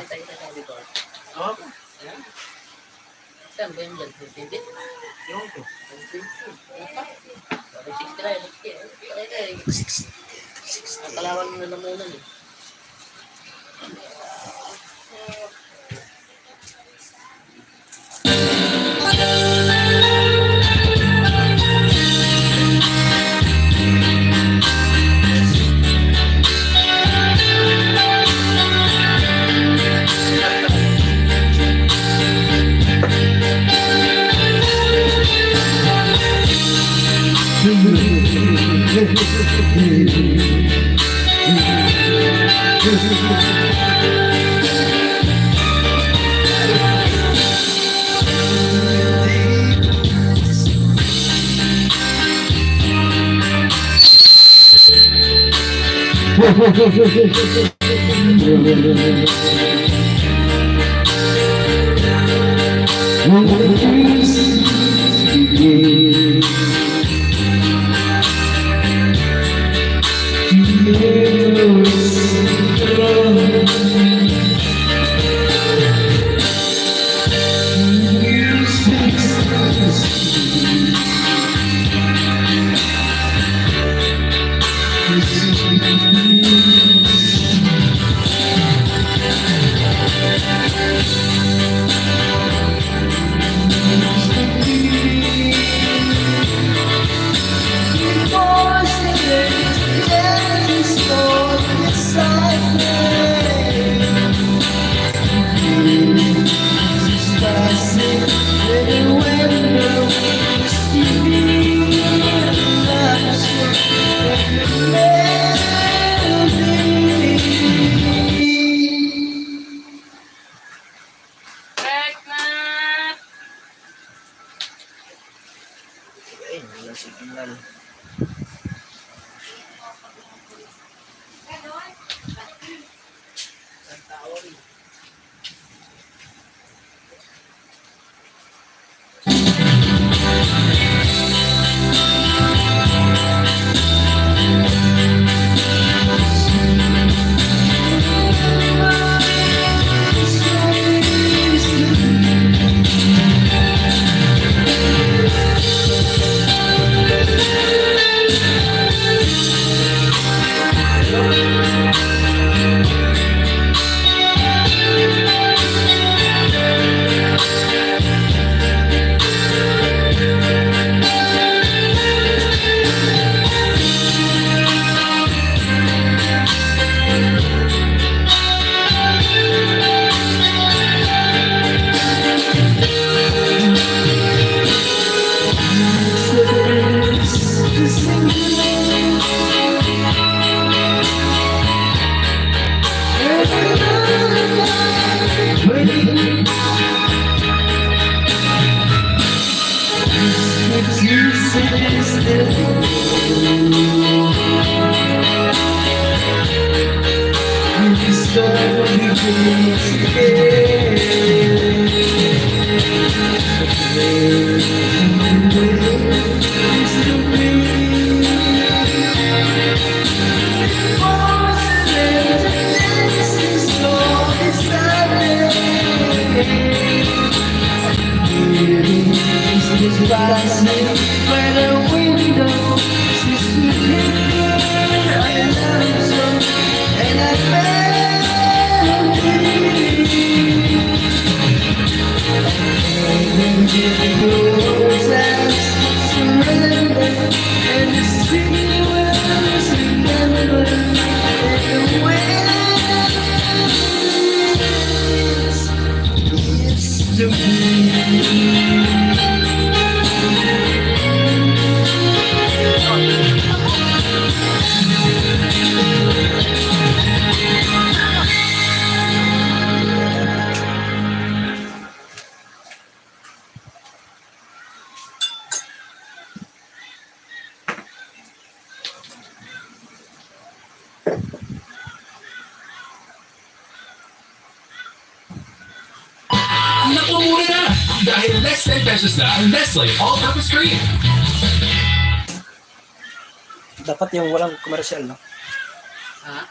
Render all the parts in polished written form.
Tayo tayo dito. Oo. Ayan. Saan ba yun dyan? 20? Yung ko. 20. Ano pa? 60 lang, 60. Ay, ay, 60. Ang kalawan mo na namunan eh. Checkmate! Ay, wala signal. Isang tao rin. Naku, mura na! Dahil less 10 pesos na ang Nestle All-Purpose Cream. Dapat yung walang commercial, no? Ha?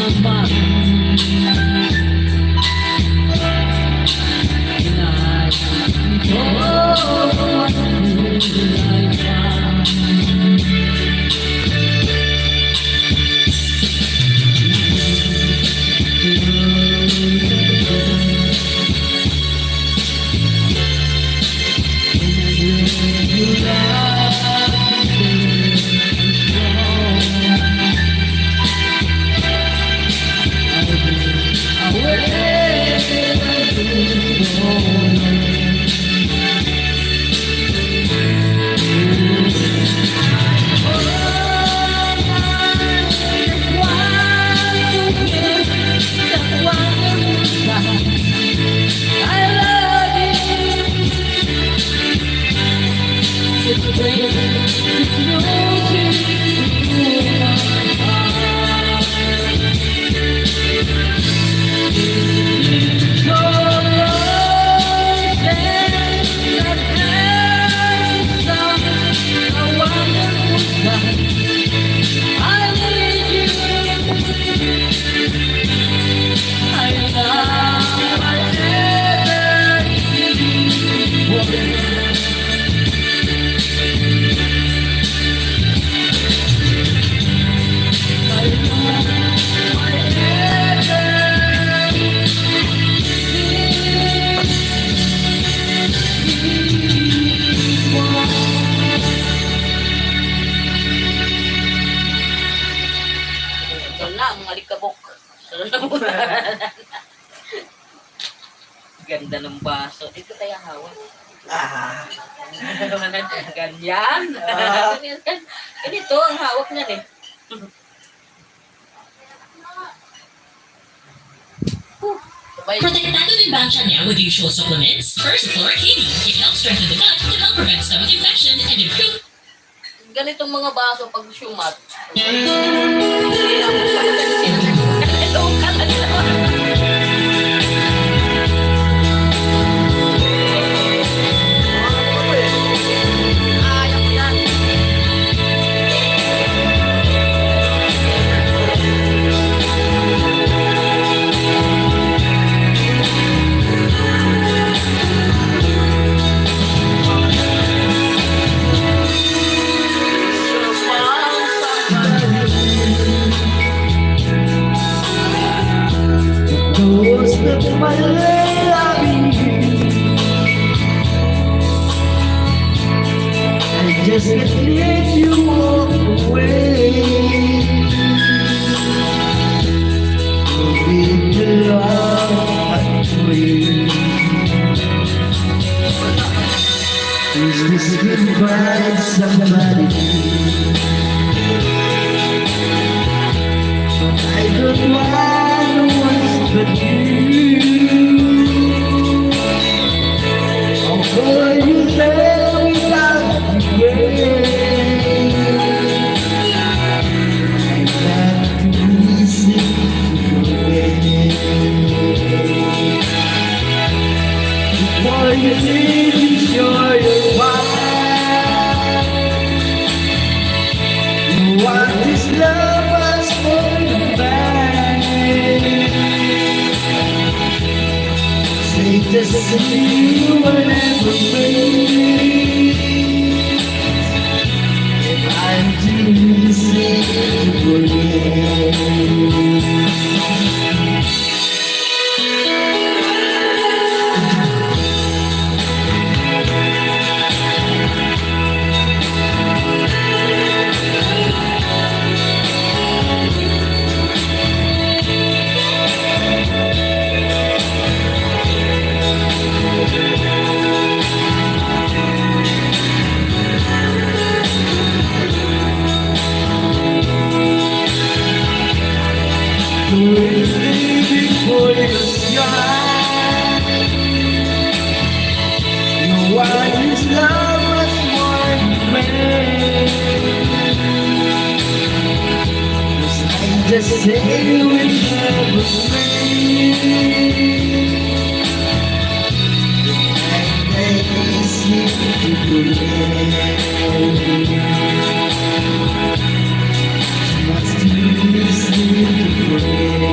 Mind. And I know what will I find. You love me strong. I will go. I love you. It's great, it's to my heart. So that a wonderful time. I need you. I love my ever woman. My love, my ever one. Ito na, ang alikabok. Sa lalamunan. Ganda ng baso. Dito tayo hawak. Ah. Ganyan. Ah. Ganito ang hawak niyan eh. Huh, sabay. Protektado din ba ang tiyan niya with usual supplements? First, Flora KD. It helps strengthen the gut to help prevent stomach infection and improve Ganitong mga baso pag sumat. Ayaw ko yan. Those that my loving you. I just can't let you walk away. With the love I for you. Is this goodbye somebody new? I don't want no one but you. I'll call you there without regret. I'm not too easy to forget. Before you leave, be sure you're wise. You want this love us for the back. Safe to see you were never made. If I'm too easy to forget. Before you sky, no one is love was one man. I just say we never made. And they seem to forget. What's too easy to forget.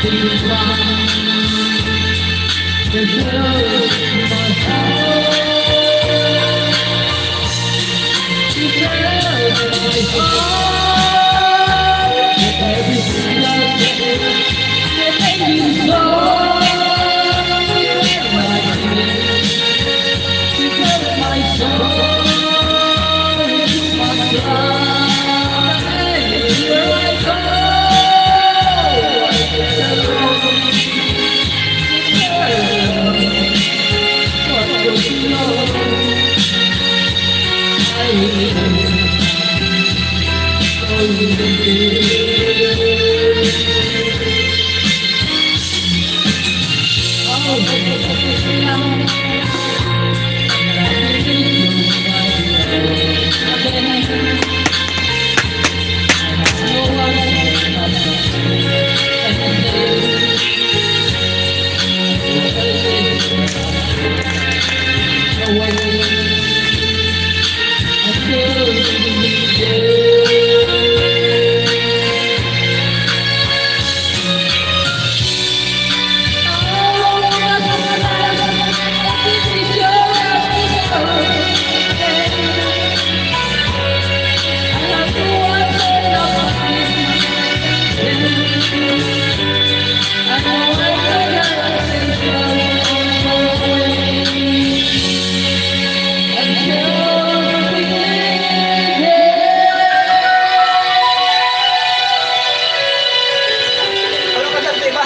To my heart. To my heart. Every single day that you saw to tell my soul, to my soul, where I go, I get alone. What don't you know? I Ano ka dyan, ba?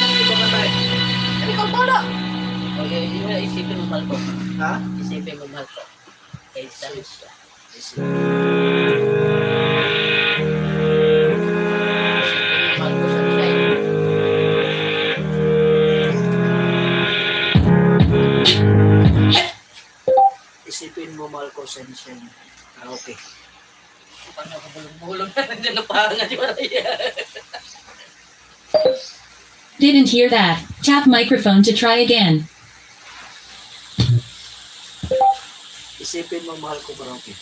Ano iba ka tayo? Ikaw pala! Okay, yun na, isipin mo mahal ko. Ha? Isipin mo mahal ko. Kay Sunshine. Isipin. Isipin mo mahal ko, Sunshine. Isipin mo, mahal ko, sunshine. Ah, okay. Paano ako bulong-bulong na nandiyan na pangan si Maria. Didn't hear that. Tap microphone to try again. Isipin mo, mahal ko, karaoke.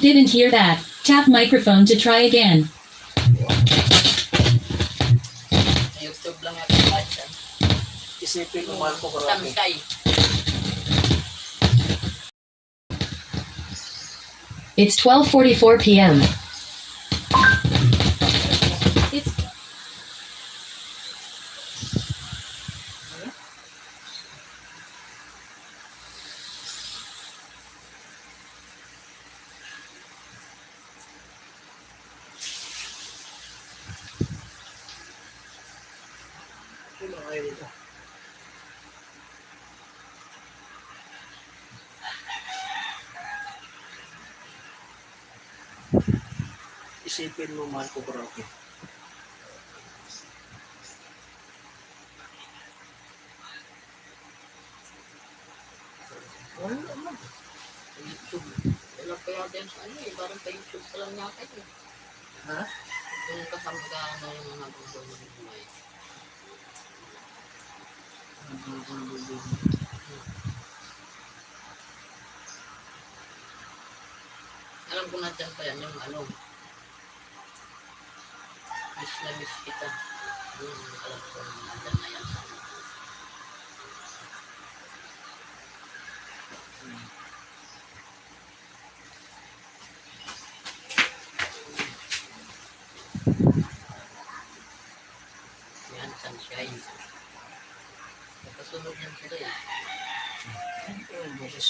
Didn't hear that. Tap microphone to try again. YouTube lang natin kahit saan. Isipin mo, mahal ko, karaoke. Sunshine. It's 12:44 p.m. It's Ano kayo dito? Isipin mo, mahal ko, karaoke. Wala naman. YouTube. Wala pa yata yun sa ano eh. Parang pa YouTube pa lang yata yun. Ha? Yung kasama ka ano yung mga gugol ng buhay. Alam ko na dyan pa yan yung ano. Miss na miss kita. Yun, alam ko na nandyan na yan sa ano. Yan, sunshine. Nakasunod yan sila eh. Yung boses.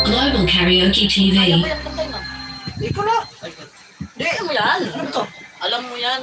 Global Karaoke TV. Kaya mo yan, kantay mo. Ikaw na! Ay, God. Di! Alam mo yan. Ano to? Alam mo yan.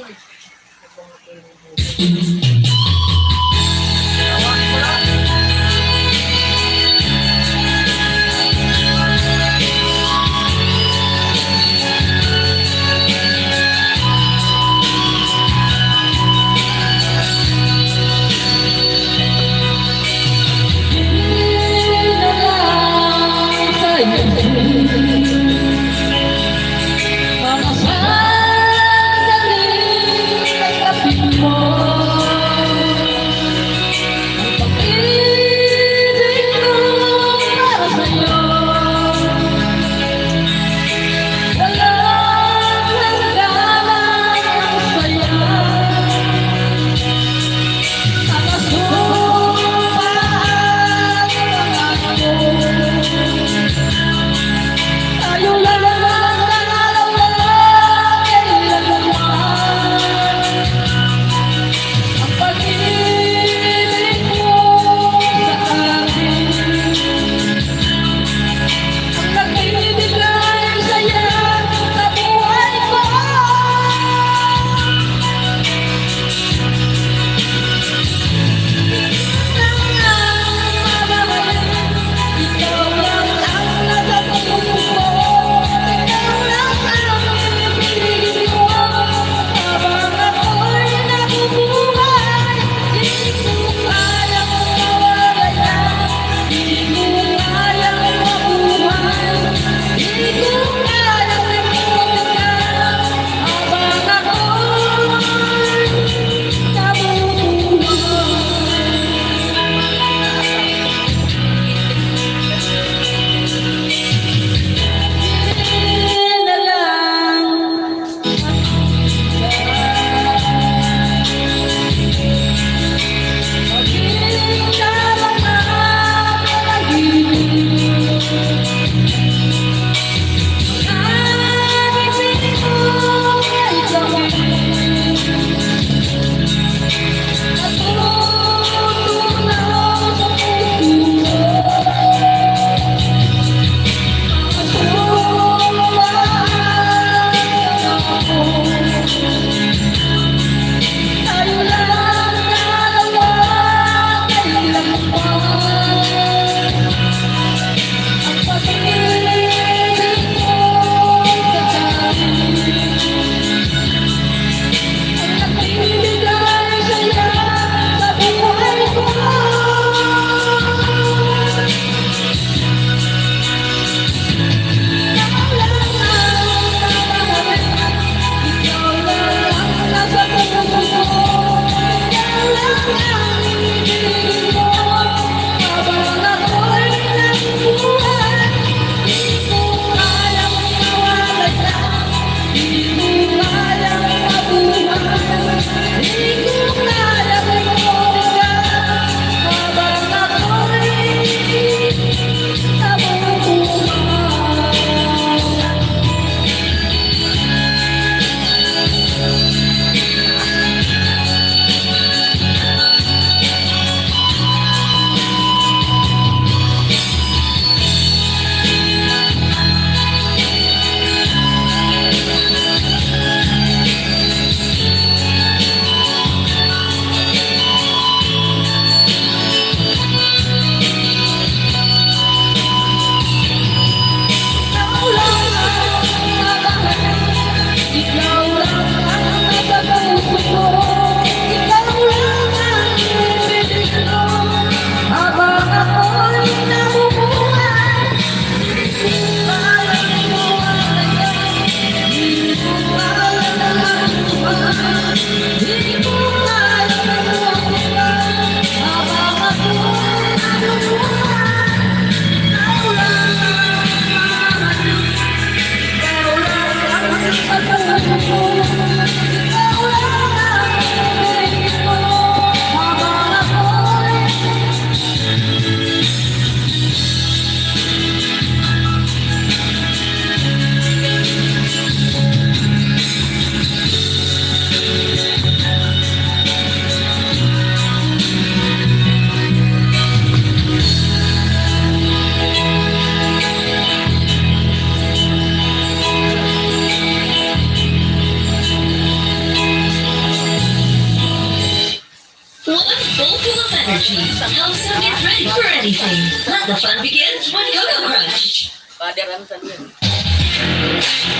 anything. Let the fun begin with Cocoa Crunch. Father and son yun.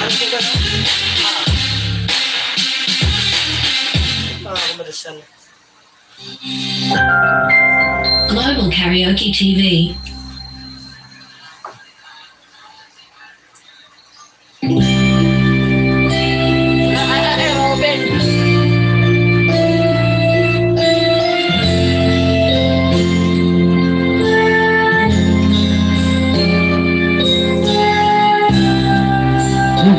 Ano po gano'n? Ah, Para ako madasal. Global Karaoke TV. Ah, ah, ah, open. Uy,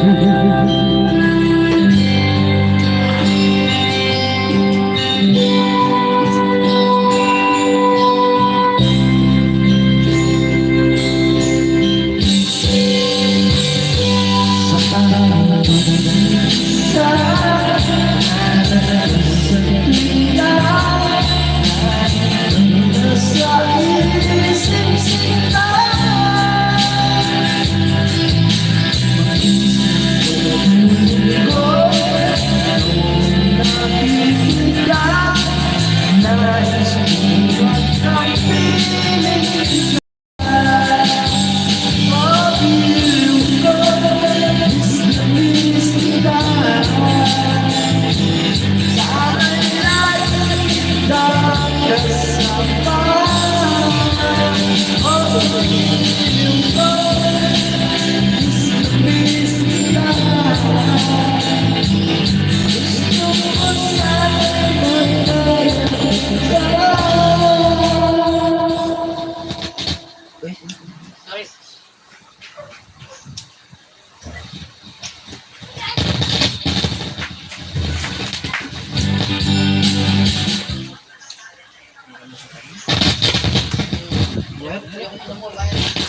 Sorry. yan. Yung ano mo, bayan.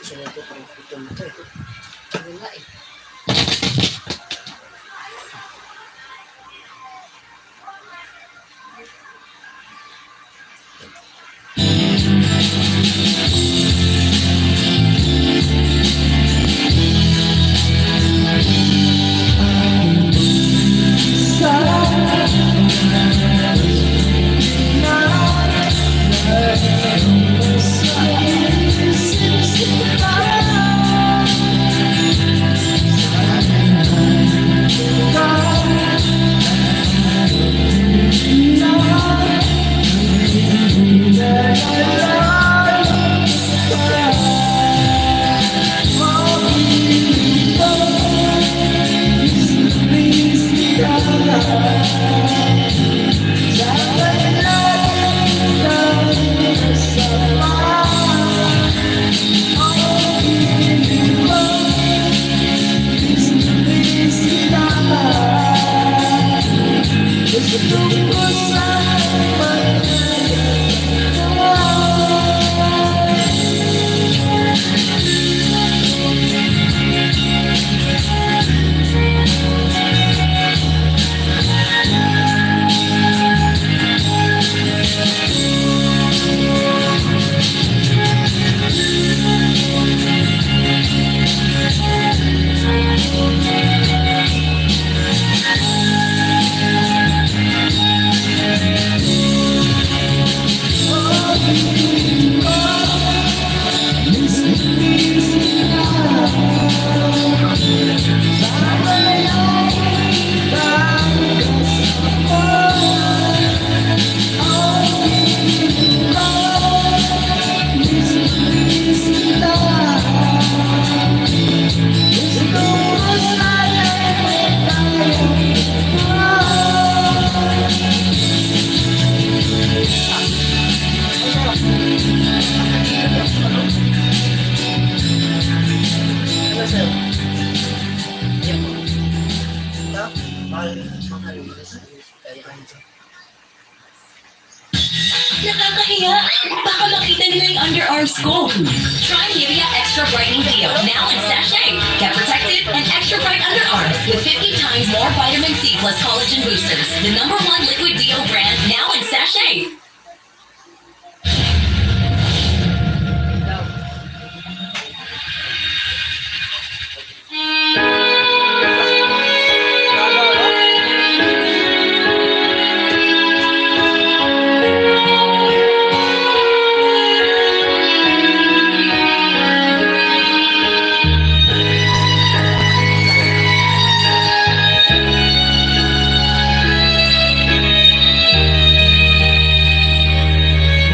Gusto mo ito, parang ito mo ito eh. Wala eh. Nakakahiya. Baka makita nila yung underarms ko. Try Nivea Extra Brightening Deo, now in sachet. Get protected and extra bright underarms with 50 times more vitamin C plus collagen boosters. The number one liquid deo brand, now in sachet. Daw.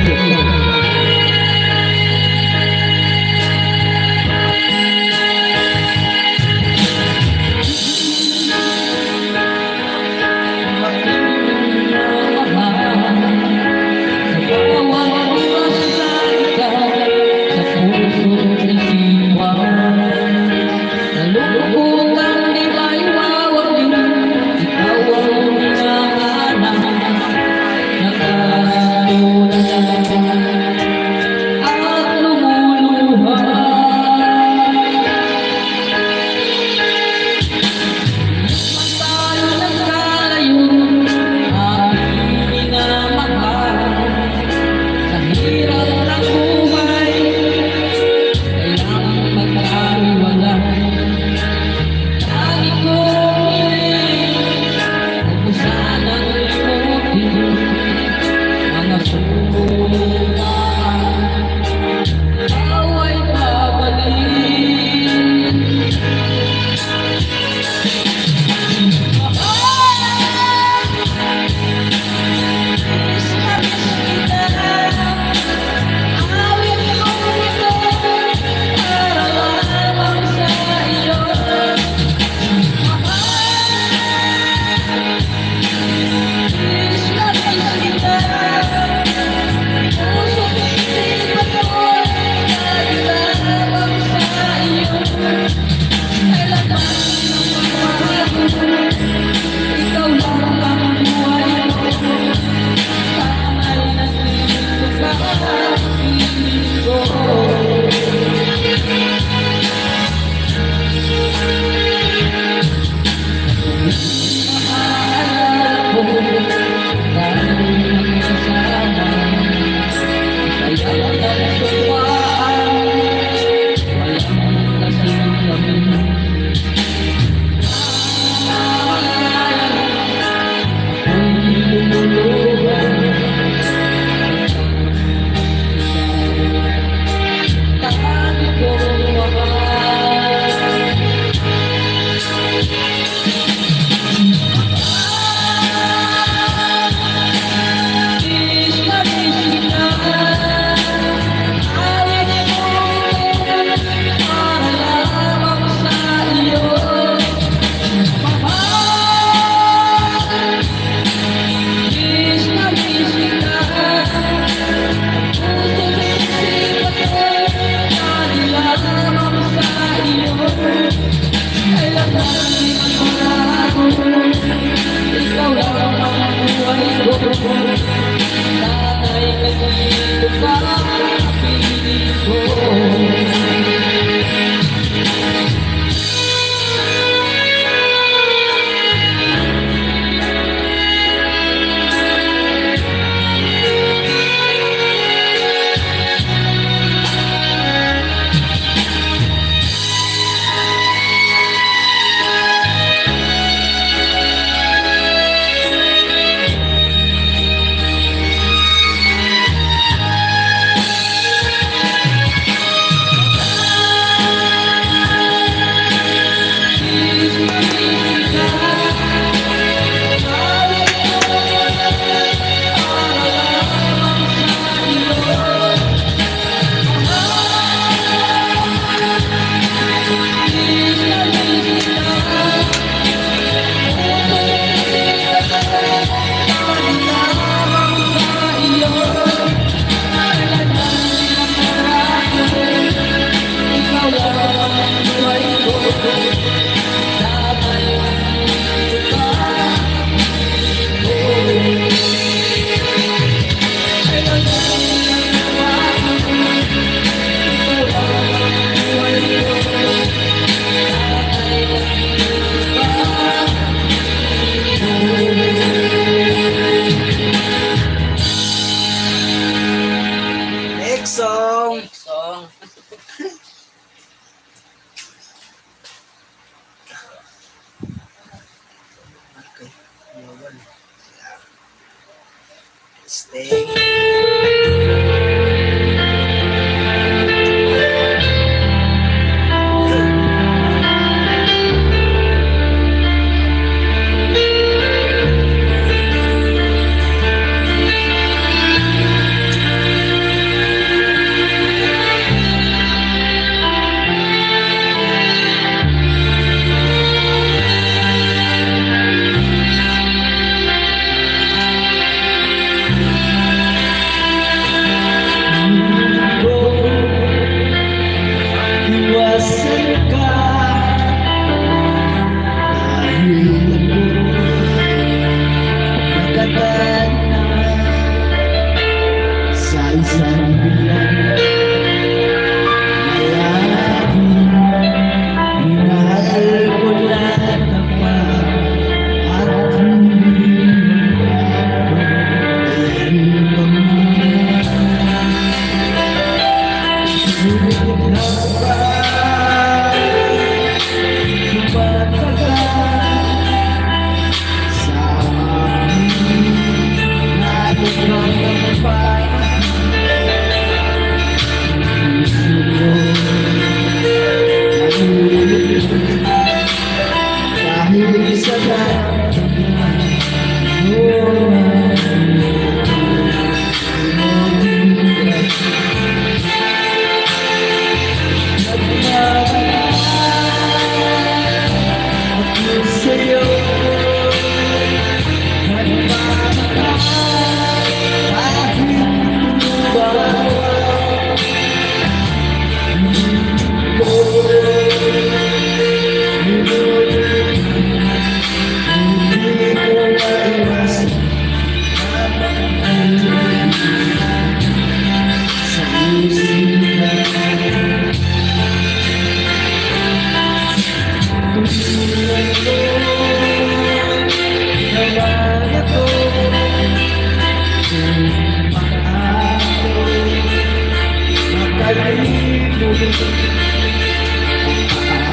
Gaga ba? Sa bawat oras na ikaw, sa puso't isipan, kalungkutan di maiwawagi, ikaw ang hinahanap. Nakatulala at lumuluha. Man tayo nagkalayo, aking minamahal. Sa hirap ng buhay, kailangang magkaiwalay. Lagi kong hiling, huwag mo sanang limutin mga sumpaan, ikaw ay babalik. Miss na miss kita. Awit ko ito para lamang sa iyo. Miss na miss kita. Puso't isipan ko lagi lamang sa iyo. Kailan man magbabago, ikaw lang ang buhay ko. Sana'y nandito ka sa piling ko. Maaalala ko tayong magkasama. Saya ng sumpaan, walang kasing kami. Maalala, ako'y lumuluha. Thank you. Ko iwasan ka dahil ako nakatana sa isang bilang lalaki. Minahal ko na tapat at hindi ako pa Sulit na ba tumatagal sa aking naroon pa puso ko nalulubog dahil sa daramdaman mo. Nagmamahal ako sa'yo, nagmamahal kahit ba ko hindi ko maiwasan sa isipan. Tulungan mo naman ako kung paano makalimot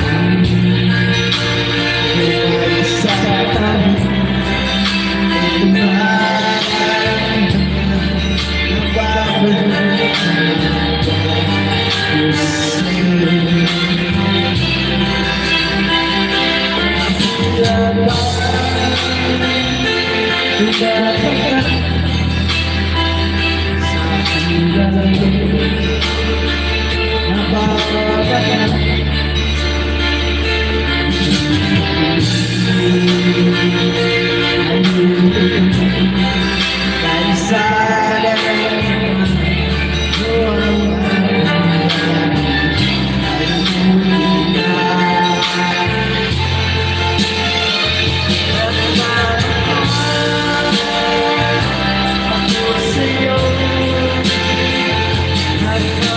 ang buhay sa tabi. Ito na nababalik ko sa'yo. Tila ba tumatagal sa aking nababalik. Dahil sa naramdaman mo ang Ako sa'yo, nagmamahal kahit ba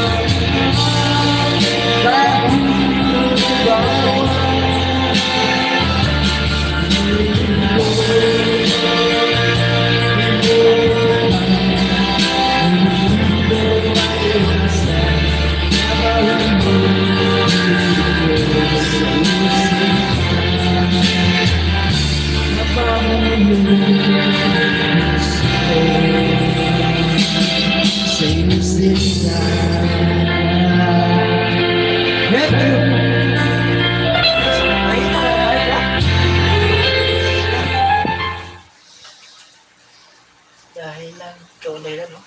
Thank you. Ay, ay, ay. Dahil lang, ikaw na lang, no?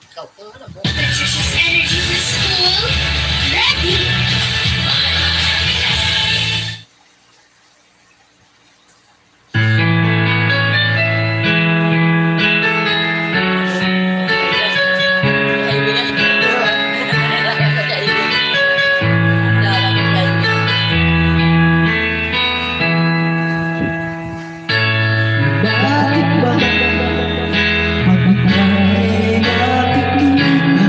Ikaw pa, ano ba? Nutritious energy for school. Ready! Kaibigan. Kaibigan. Kaibigan. Bakit ba pag ika'y nakikita,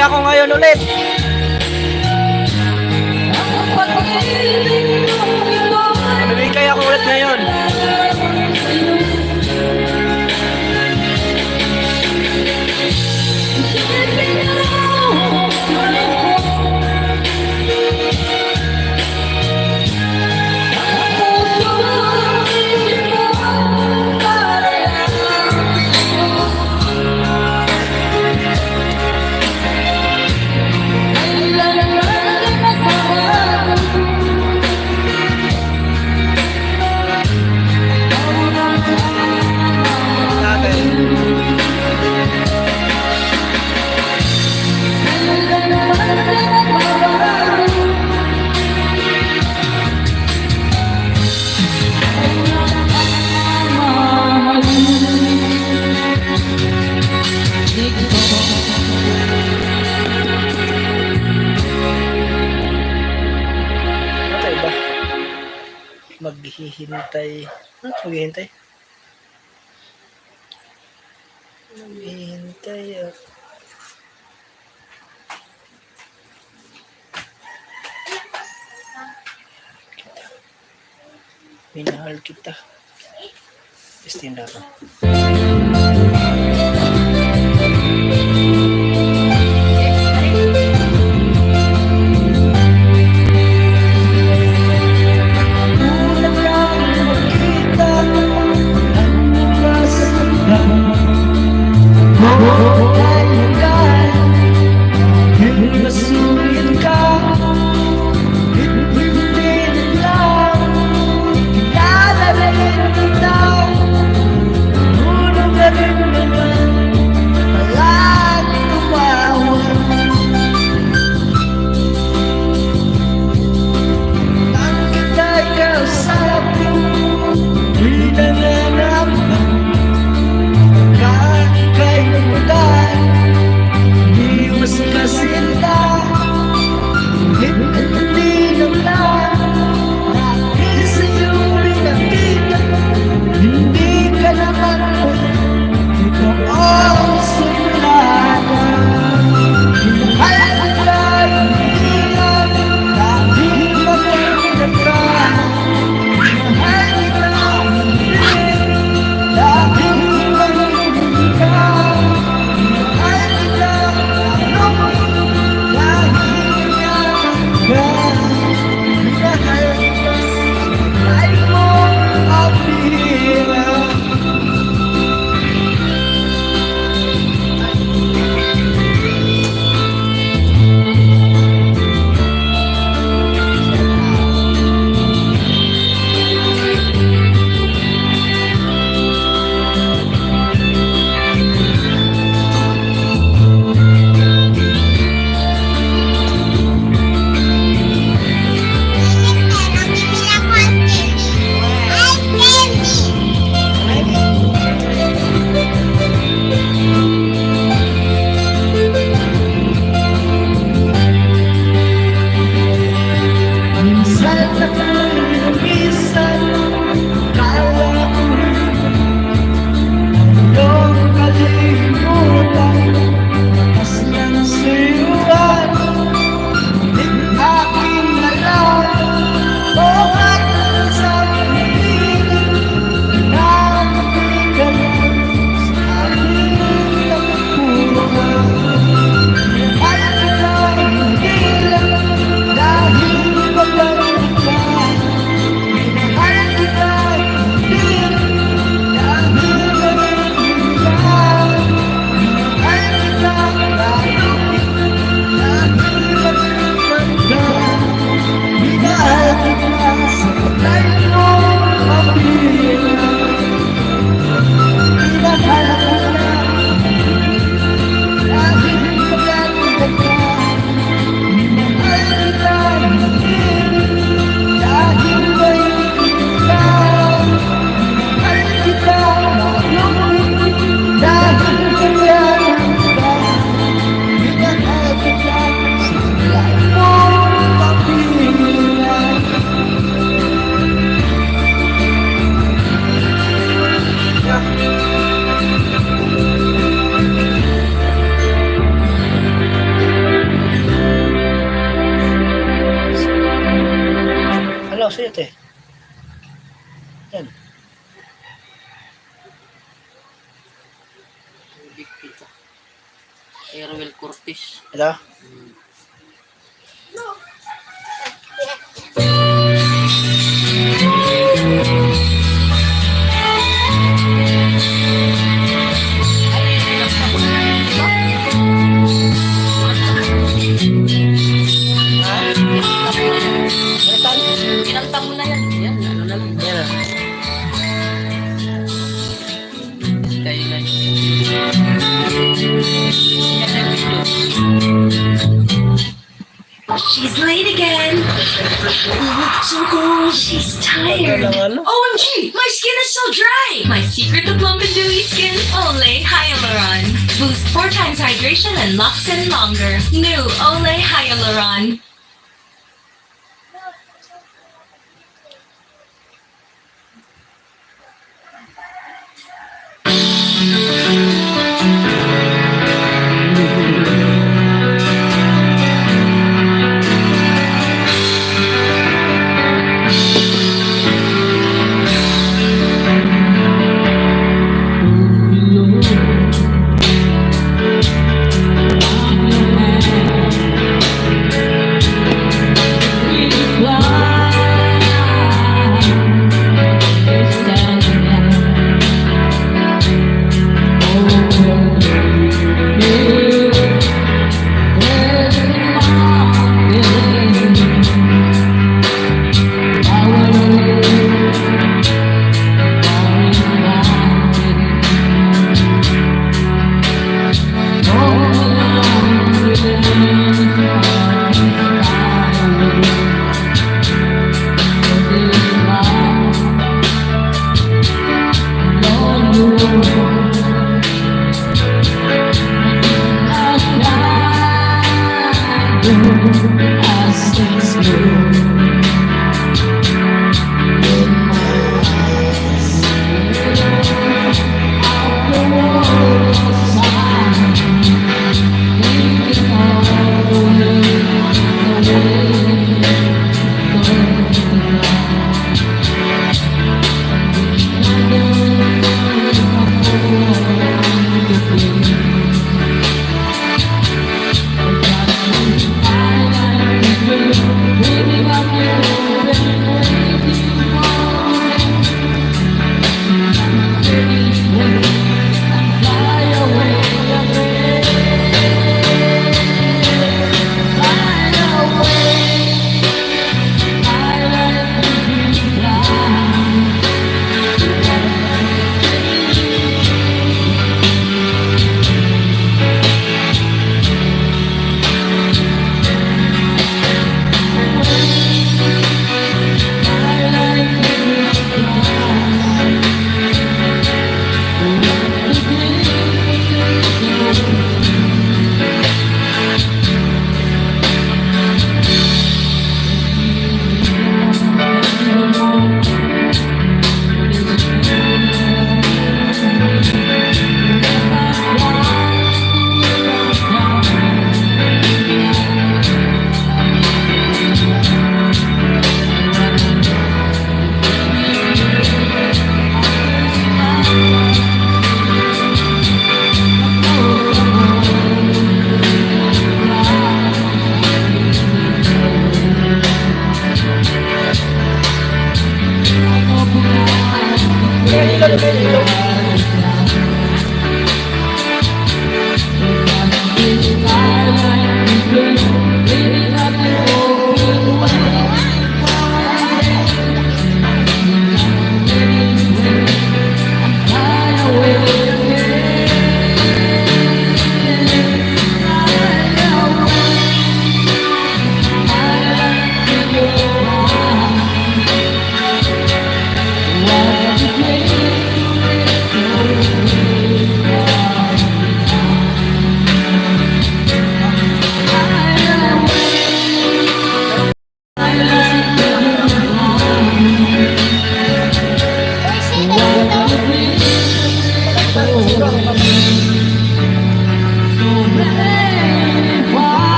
Mamimigay ako ngayon ulit. Ang pag-ibig kong ito. Mamimigay ako ulit ngayon. Natin. Patay ba? Maghihintay. Ano maghihintay? Maghihintay at kita. Minahal kita. Testing na ako. Unang lang makita ang kasabihan mo ay hanggan. Masulit ka, hindi lang kilala rin kita. Yan. Big kita. Erwel Cortez. Ito. Ha? Kinanta mo na yan. Yan, ano na lang. Yan ah. Skyline. Yan ang video. She's late again. So cold. She's tired. Tagal ng ano? OMG! My skin is so dry! My secret to plump and dewy skin? Olay Hyaluron. Boost 4 times hydration and locks in longer. New Olay Hyaluron.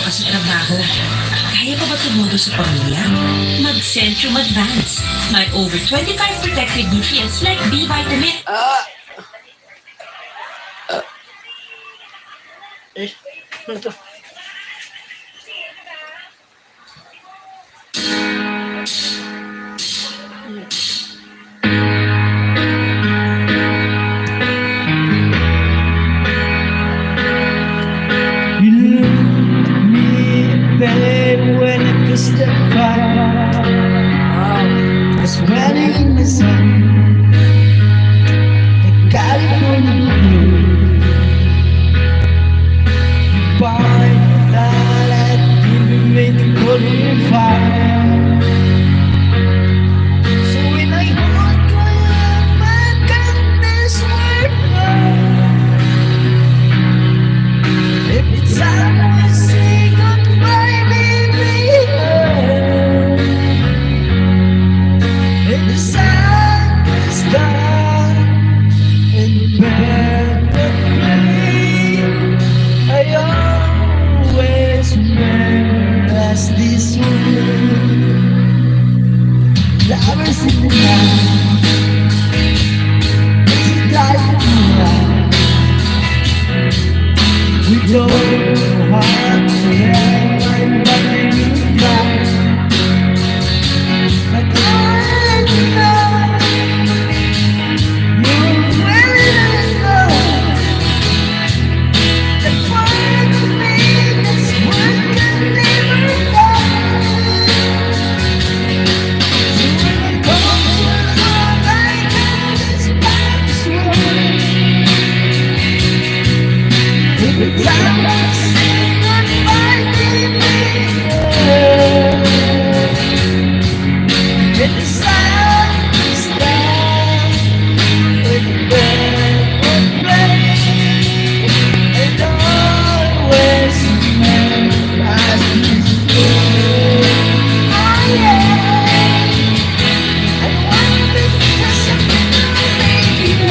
ka sa trabaho. Kaya pa ba tumodo sa pamilya? Mag-Centrum Advance. May over 25 protective nutrients like B vitamin. Ah! Ah. Eh, ano to? You look at me, babe, when I kiss the fire. It's in the sun, the California blue. You buy that you made the color fire. So when I hold you, my goodness, word. Every time we say goodbye, baby, and the sun is down and the band will play, I always remember us this way. Lovers in the night, it's a dark night. We don't know how to end but we try. But I know you will know the part of me that's one can never find. So when I come to love, I can describe this world. Every time I say goodbye, baby, and the sun is down, and the band will play, and always remember us this way. Oh yeah, I want to be something, baby.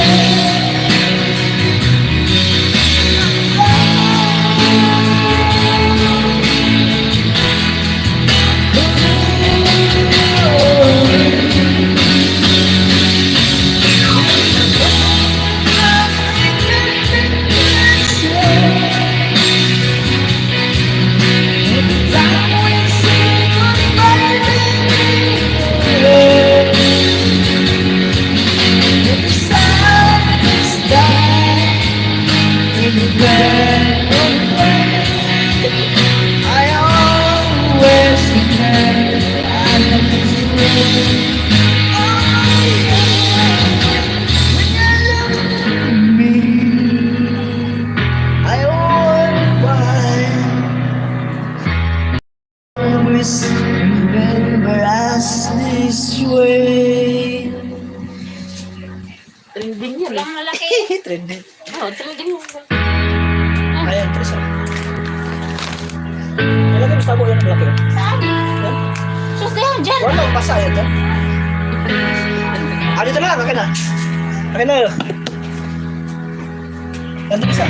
I always remember I love you. Oh yeah, when you look at me, I wonder why. Always remember us this way. Trending yan eh. Ang malaki. Trending. Oo, trending yun. Ayan, tres. Ilagay mo sa tabo yan ang malaki. Saan? Yan. Sus, na yan, dyan. Wala, basa yan dyan. Ah, dito na lang, akin na. Akin na. Nandun isa.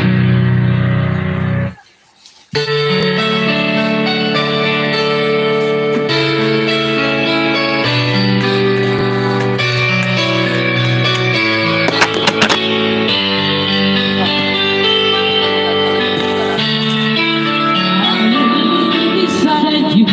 Beside you.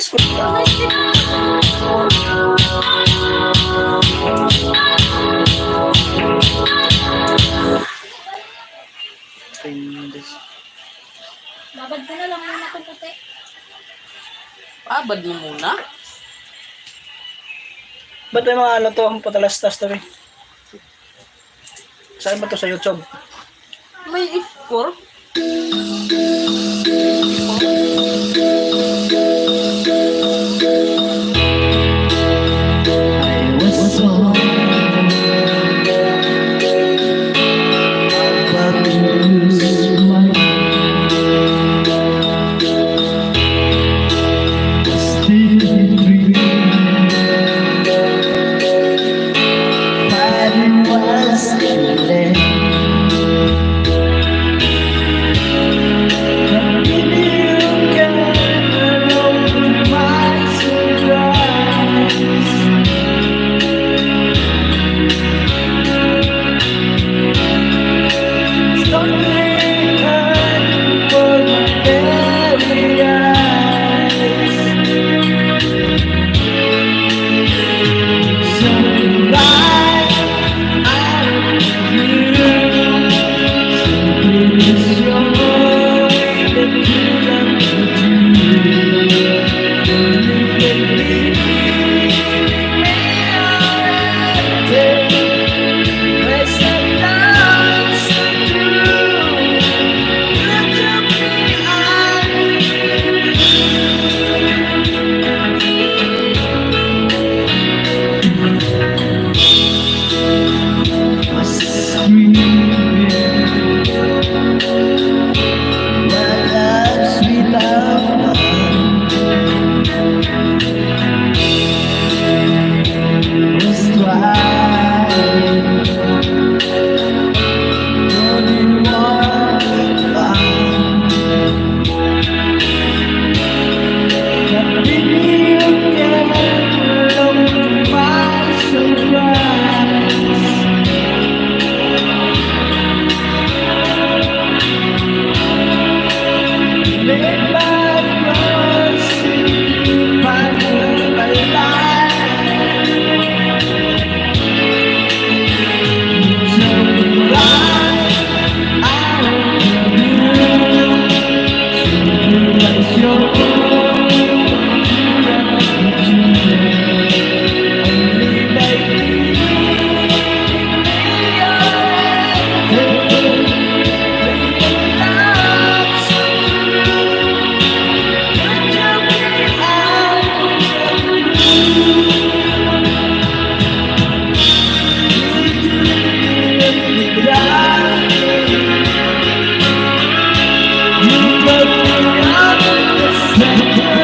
Diyos ko. Pindes. Babad ko na lang muna itong puti. Babad mo muna. Ba't may mga ano to, ang patalastas to eh? Saan ba to sa YouTube? May score. I was so about to lose my still dream. But it was too late. But you can alone my surprise. Something hurt for my very eyes. So light I you. Please show that you love me too. You can be Try. Only one find. You can look my surprise. Make my promise, my life. So light I You broke me up the center.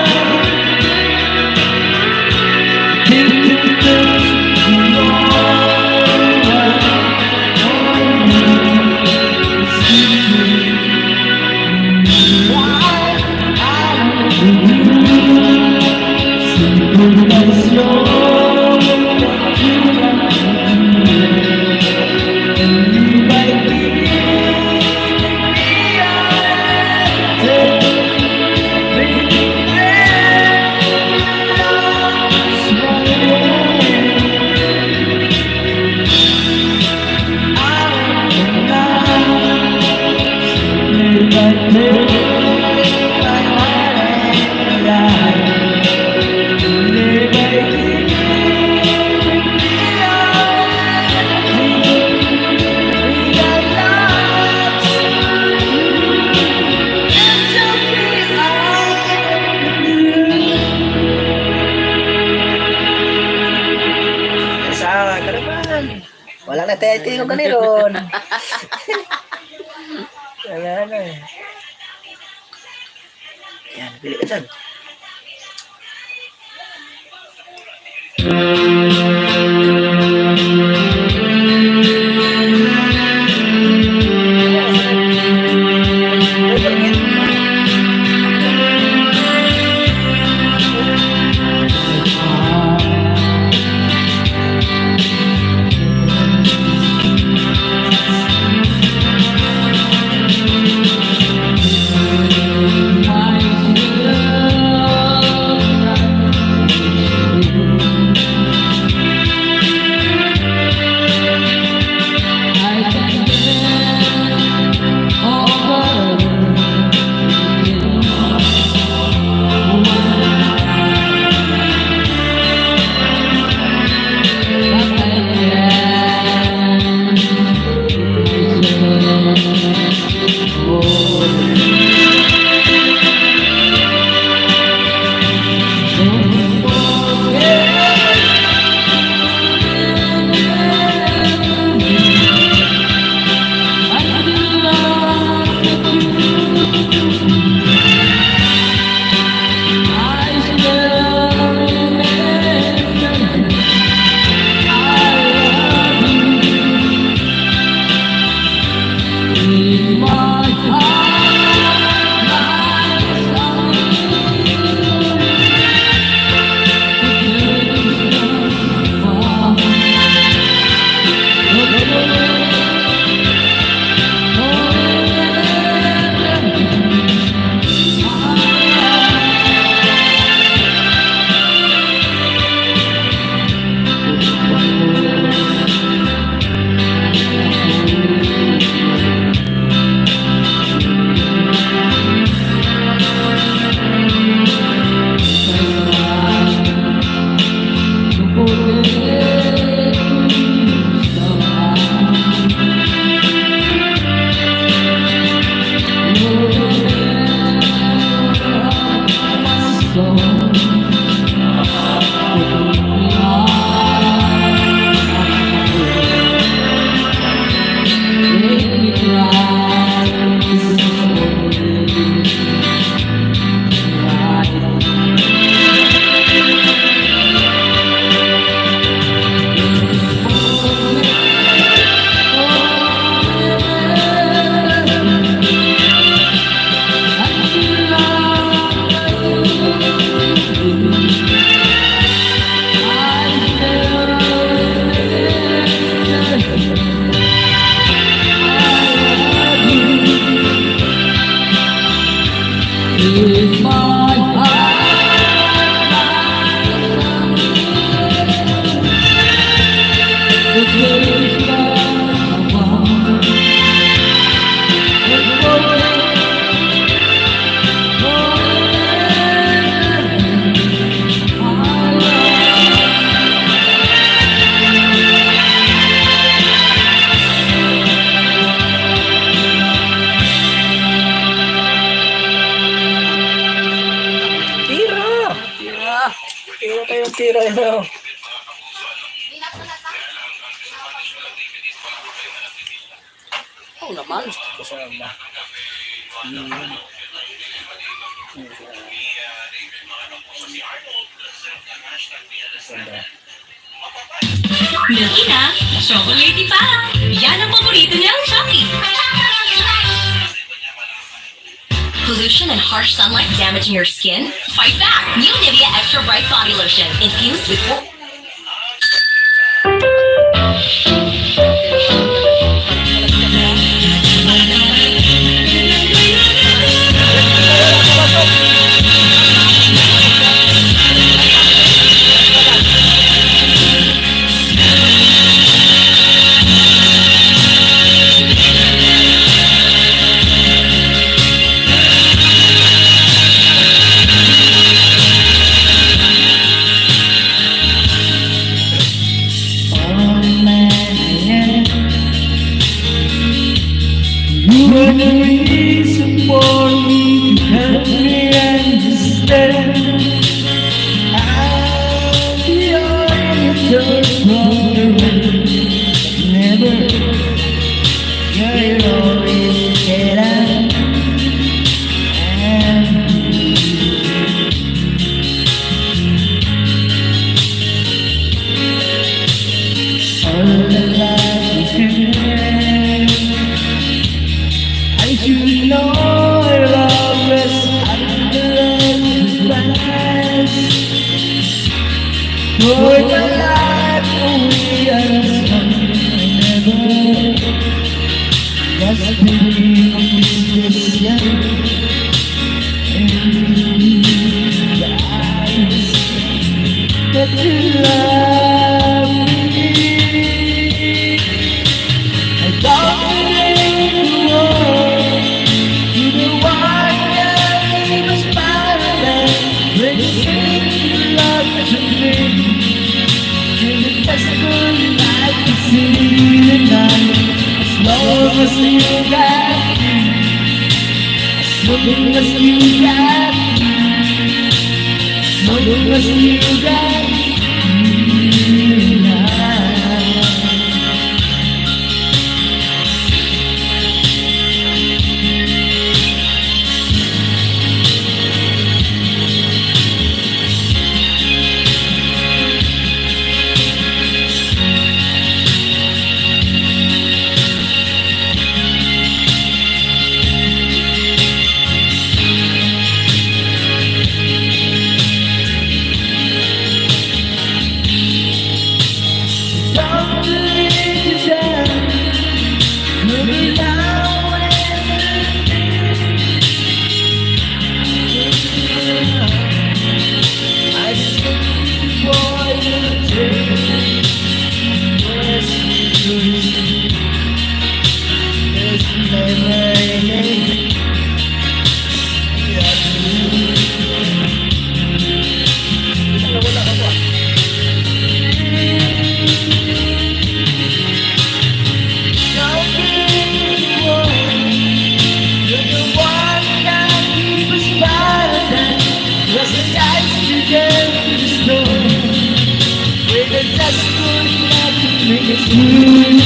Sa karapan. Wala na tayo ko kaniron. Wala na eh. Yan, pili ka dyan. My love. Tira tayo, tira ito. Oo naman. Kasama. Ganda. Milky na, chocolatey pa. Yan ang paborito niyang Chucky. Pollution and harsh sunlight damaging your skin? Fight back! New Nivea Extra Bright Body Lotion, infused with All man I am. You were the reason for me to help me understand. I'm the only third. Never, you're always get out. And all the life you have. I should know love is under the. For my life we are strong and never just believe this young and the eyes that you love me. I don't believe the world to the one that was paradise. When you sing you love to me, in the best good light to see the night. As long as you got me, as long as you got me, as long as you got me now. Don't believe you down. Maybe now and I just think boy you take. Yes, you do. There's never any. Wala ka po. Don't be the one. You're the one that keeps us paradise. Was the ice together the snow. With the dust good enough to make us move.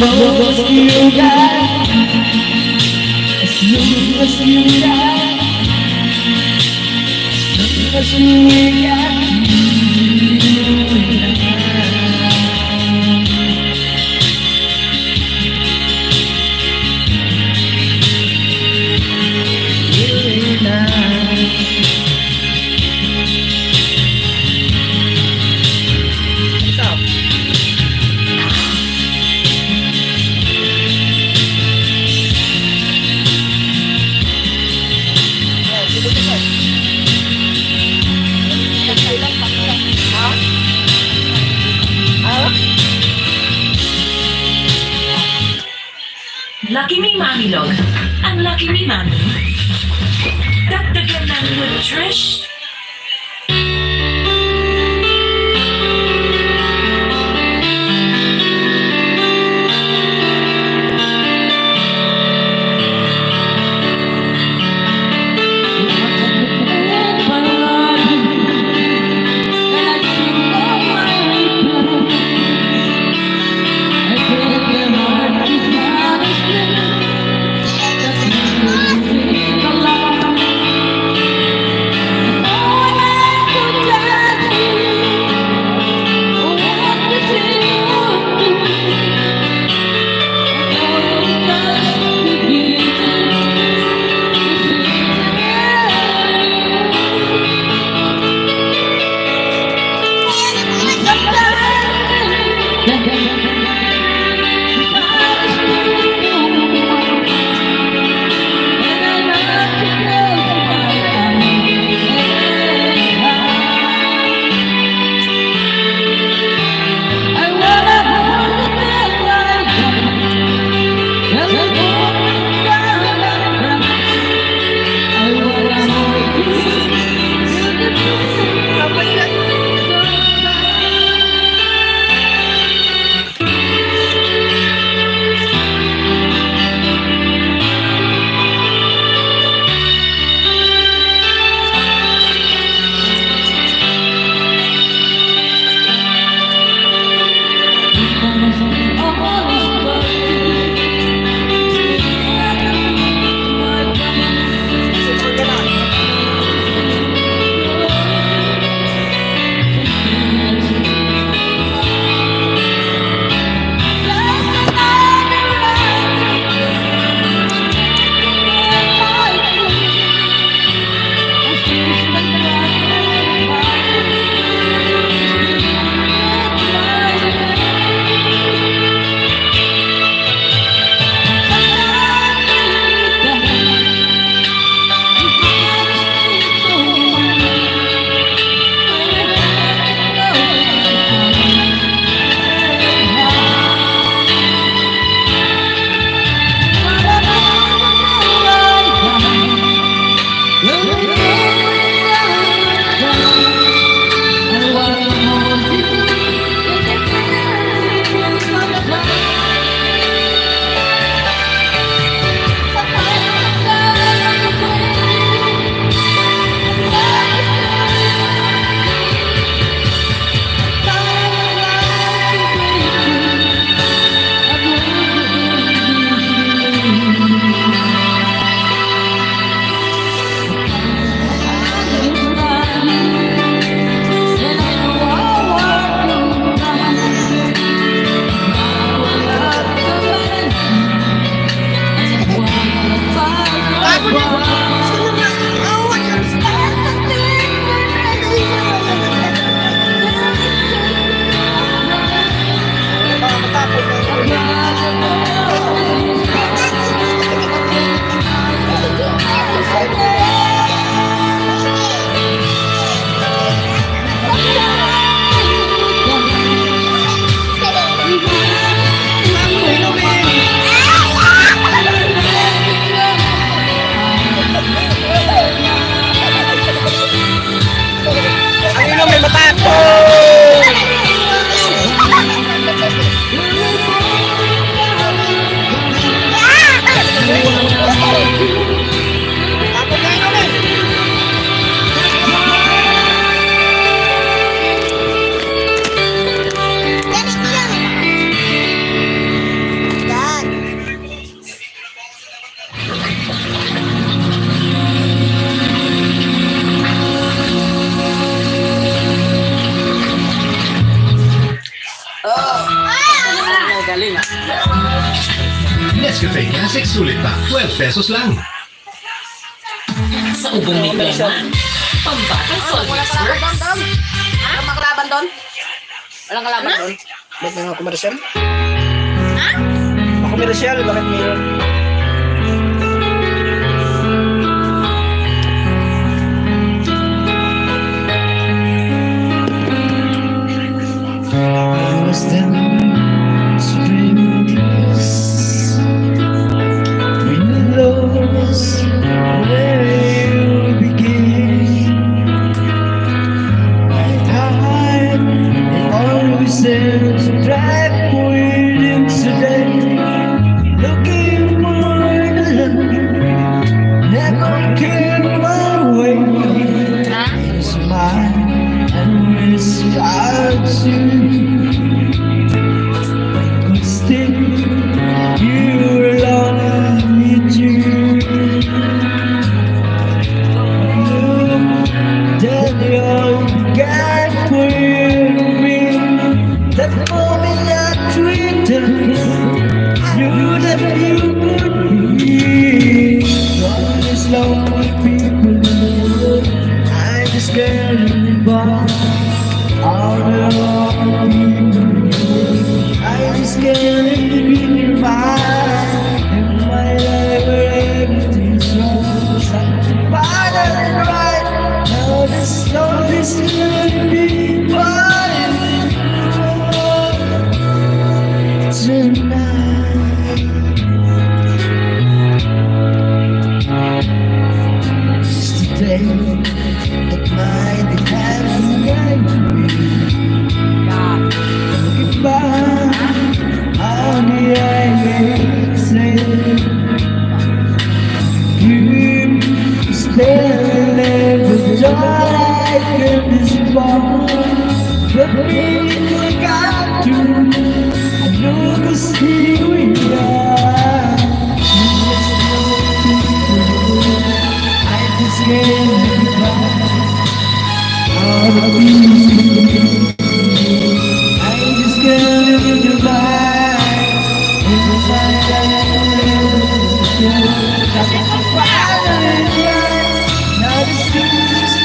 As long as you got me, as long as you got me, as long as you got me. You and I. Isa. Ayan, sino to, sir? Ha? Ha? Lucky Me Mommy Log. Ang Lucky Me Mommy. Dagdagan ng nutrition. Alin ah. Nescafe Classic Sulit Pack, 12 pesos lang. Sa ubong may plema, pambatang Wala Solvex kalaban doon, works. Dom. Walang makalaban doon. Walang kalaban doon. Bakit may mga komersyal? Ha? Komersyal, bakit mayroon? I was down strangers when lost where you begin. My heart, it always says drive for today. Looking for the love never came my way. It's mine and it's hard to could stay here alone with you. Then you got for me. That moment I treated knew that you could be. All these lonely people in the world, I just can't live by. All the wrong people, I just can't live in your mind. In my life where everything's wrong, something bad and right. Now this lonely could be mine tonight. It's the day that might be happening. Goodbye on the exit. You standing there with your life in this ball. But we could got to. I know the city we are. I just can't live. I just can't live in your mind. In my Now the streets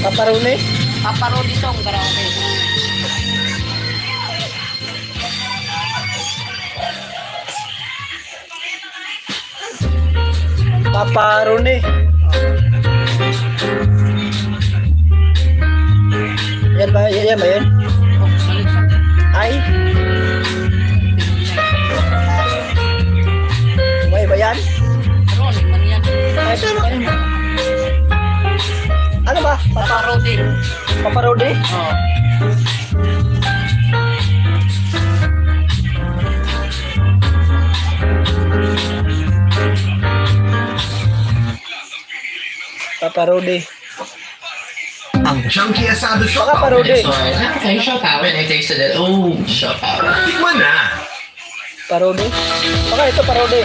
Paparone? Paparodi song karaoke. Paparone. Yan ba? Yan ba yan? Oh, balik siya. Ay? May ba yan? Ron, man yan. Ay, pero ano ba? Paparodi. Paparode? Oh. Paparode. Ang Chunky Asado Baka Siopaw. parody. Okay, siopaw. When I tasted it, oh, siopaw. Tikman na! Parody? Baka ito parody.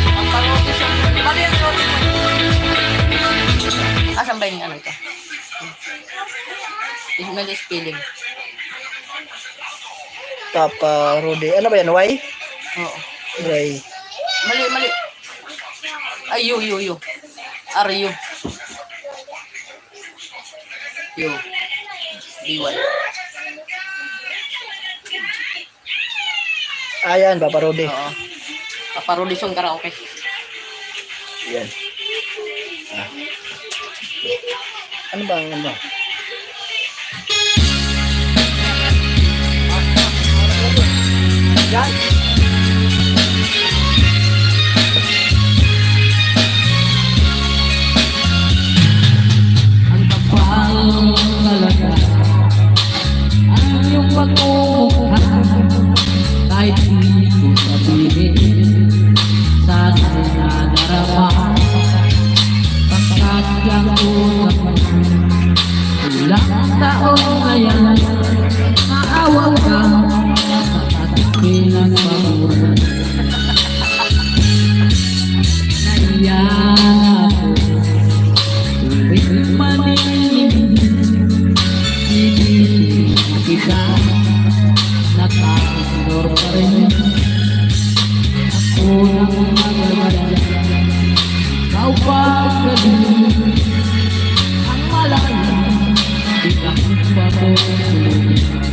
Ang parody sa. Ano yung sorry mo? Asan ba yung ano ito? Mali spelling. Kaparody. Ano ba yan? Y? Oo. Y. Mali, mali. Ay, U, U, U. R, U. U. B, Y. Ayan, paparody. Oo. Paparody song karaoke. Yan. Ah. Ano ba ang ano? Yan. Ang kapal talaga ang iyong pagmumukha, kahit hindi ko sabihin sa nadarama, pagkat ang utak mo ilang taon na yan, maawa ka sa ating pinagpaguran. Naiya ako tuwing maningin, Ibigin kita, naka-ignore pa rin. Ako nang magdala, ikaw pa galing. Ang malaki, di ako pa.